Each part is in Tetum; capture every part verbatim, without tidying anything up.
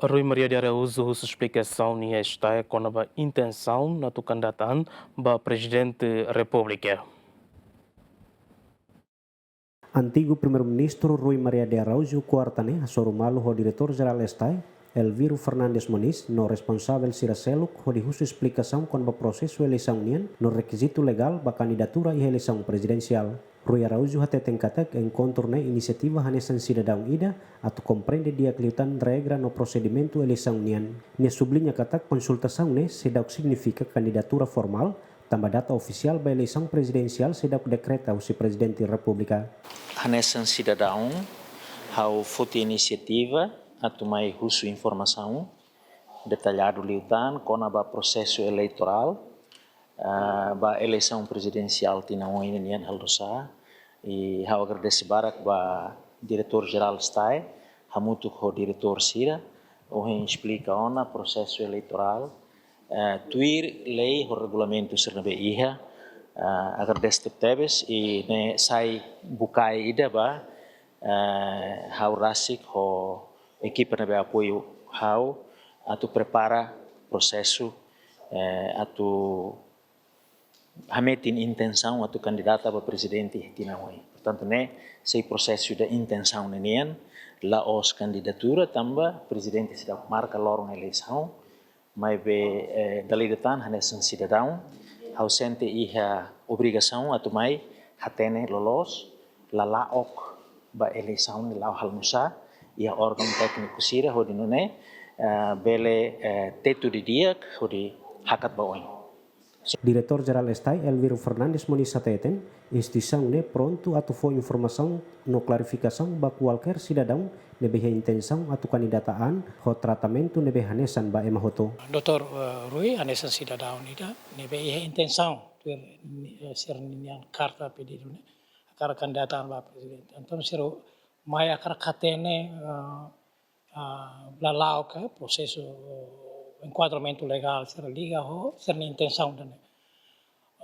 Rui Maria de Araújo husu esplikasaun iha STAE kona-ba intensaun atu kandidata an ba Prezidente Repúblika. Antigu Primeiru-Ministru Rui Maria de Araújo kuarta ne'e hasoru malu ho Diretór Jerál STAE, Elviro Fernandes Moniz, no responsavel sira seluk hodi husu esplikasaun kona-ba prosesu eleisaun nian no rekizitu legál ba kandidatura iha eleisaun prezidensiál. Rui Araújo hateten katak enkontru ne'e inisiativa hanesan sidadaun ida atu komprende di'ak liután regra no prosedimentu eleisaun nian. Nia subliña katak konsultasaun ne'e seidauk signifika kandidatura formál, tanba data ofisiál ba eleisaun prezidensiál seidauk dekreta husi Prezidente Repúblika. Hanesan sidadaun, ha'u foti inisiativa atu mai husu informasaun detalladu liután kona-ba prosesu eleitorál, ah, ba eleisaun prezidensiál tinan oin nian halo sá. I ha'u agradese barak ba Diretór Jerál STAE, hamutuk ho diretór sira, ohin esplika ona prosesu eleitorál, eh, tuir lei ho regulamentu sira ne'ebé iha, eh, agradese tebetebes i ne'e sai bukae ida ba, eh, ha'u rasik ho ekipa ne'ebé apoiu ha'u atu prepara prosesu, eh, atu hametin intensaun atu kandidata ba prezidente tinan oin. Portantu, ne'e sei prosesu ida intensaun ninian, la'ós kandidatura tanba prezidente seidauk marka loron eleisaun, maibé, eh, dala ida tan hanesan sidadaun, ha'u sente iha obrigasaun atu mai hatene loloos, lala'ok ba eleisaun ne'e la'o halo nusá, iha órgaun tékniku sira hodi nune'e, eh, bele, eh, tetu didi'ak hodi hakat ba oin. Diretór Jerál STAE Elviro Fernandes Moniz hateten, instituisaun ne'e prontu atu fó informasaun no klarifikasaun ba kualkér sidadaun ne'ebé iha intensaun atu kandidata an ho tratamentu ne'ebé hanesan ba ema hotu. Doutór, eh, Rui, hanesan sidadaun ida ne'ebé iha intensaun tuir, eh, sira-nian karta pedidu ne'e, hakarak kandidata an ba prezidente. Entaun, sira mai hakarak hatene, eh, ah, lala'ok, eh, prosesu, eh, enkuadramentu legál sira liga ho sira-nia intensaun ida-ne'e.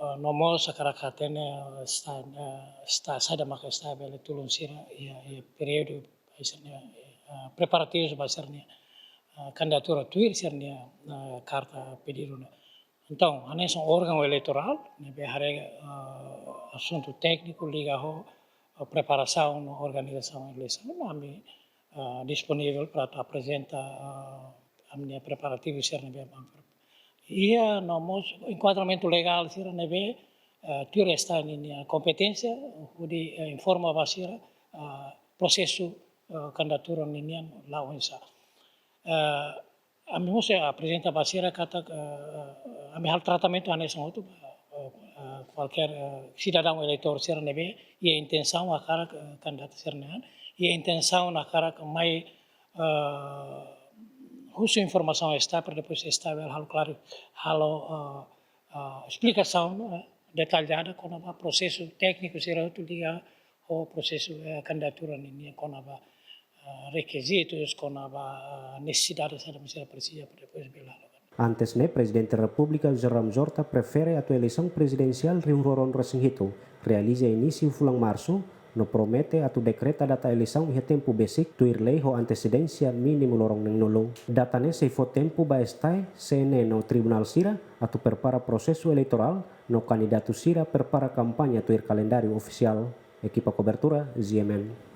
Eh, no mós hakarak hatene, eh, STAE, eh, STAE, saida maka STAE bele tulun sira iha, iha períodu, eh, sira-nia, eh, preparativus ba sira-nia, eh, kandidatura tuir sira-nia, eh, karta pedidu ne'e. Entaun, hanesan órgaun eleitorál ne'ebé haree, eh, asuntu tékniku liga ho, eh, preparasaun no organizasaun eleisaun, ami, eh, disponivel para atu aprezenta, eh, ami-nia preparativu sira ne'ebé ami prepara. Iha no mós enkuadramentu legál sira ne'ebé, eh, tuir STAE ninia kompeténsia, hodi, eh, informa ba sira, eh, prosesu, eh, kandidatura ninian la'o oinsá. Eh, Ami mós aprezenta ba sira katak, eh, ami halo tratamentu hanesan hotu ba, eh, eh, kualkér, eh, sidadaun eleitór sira ne'ebé iha intensaun hakarak, eh, kandidata sira-nian, iha intensaun hakarak mai, eh, husu informasaun STAE para depois STAE bele halo klaru, halo, eh, eh, esplikasaun, eh, detallada kona-ba prosesu tékniku sira hotu liga ho prosesu, eh, kandidatura ninian kona-ba, eh, rekizitus, kona-ba, eh, nesesidade saida mak sira presiza para depois bele halo. Antes ne'e, Prezidente Repúblika José Ramos Horta prefere atu eleisaun prezidensiál rihun rua ruanulu-resin-hitu realiza inísiu fulan Marsu, no promete atu dekreta data eleisaun iha tempu besik tuir lei ho antesedénsia mínimu loron neenulu. Data ne'e sei fó tempu ba STAE, CNE no tribunál sira atu prepara prosesu eleitorál no kandidatu sira prepara kampaña tuir kalendáriu ofisiál. Ekipa kobertura, GMN.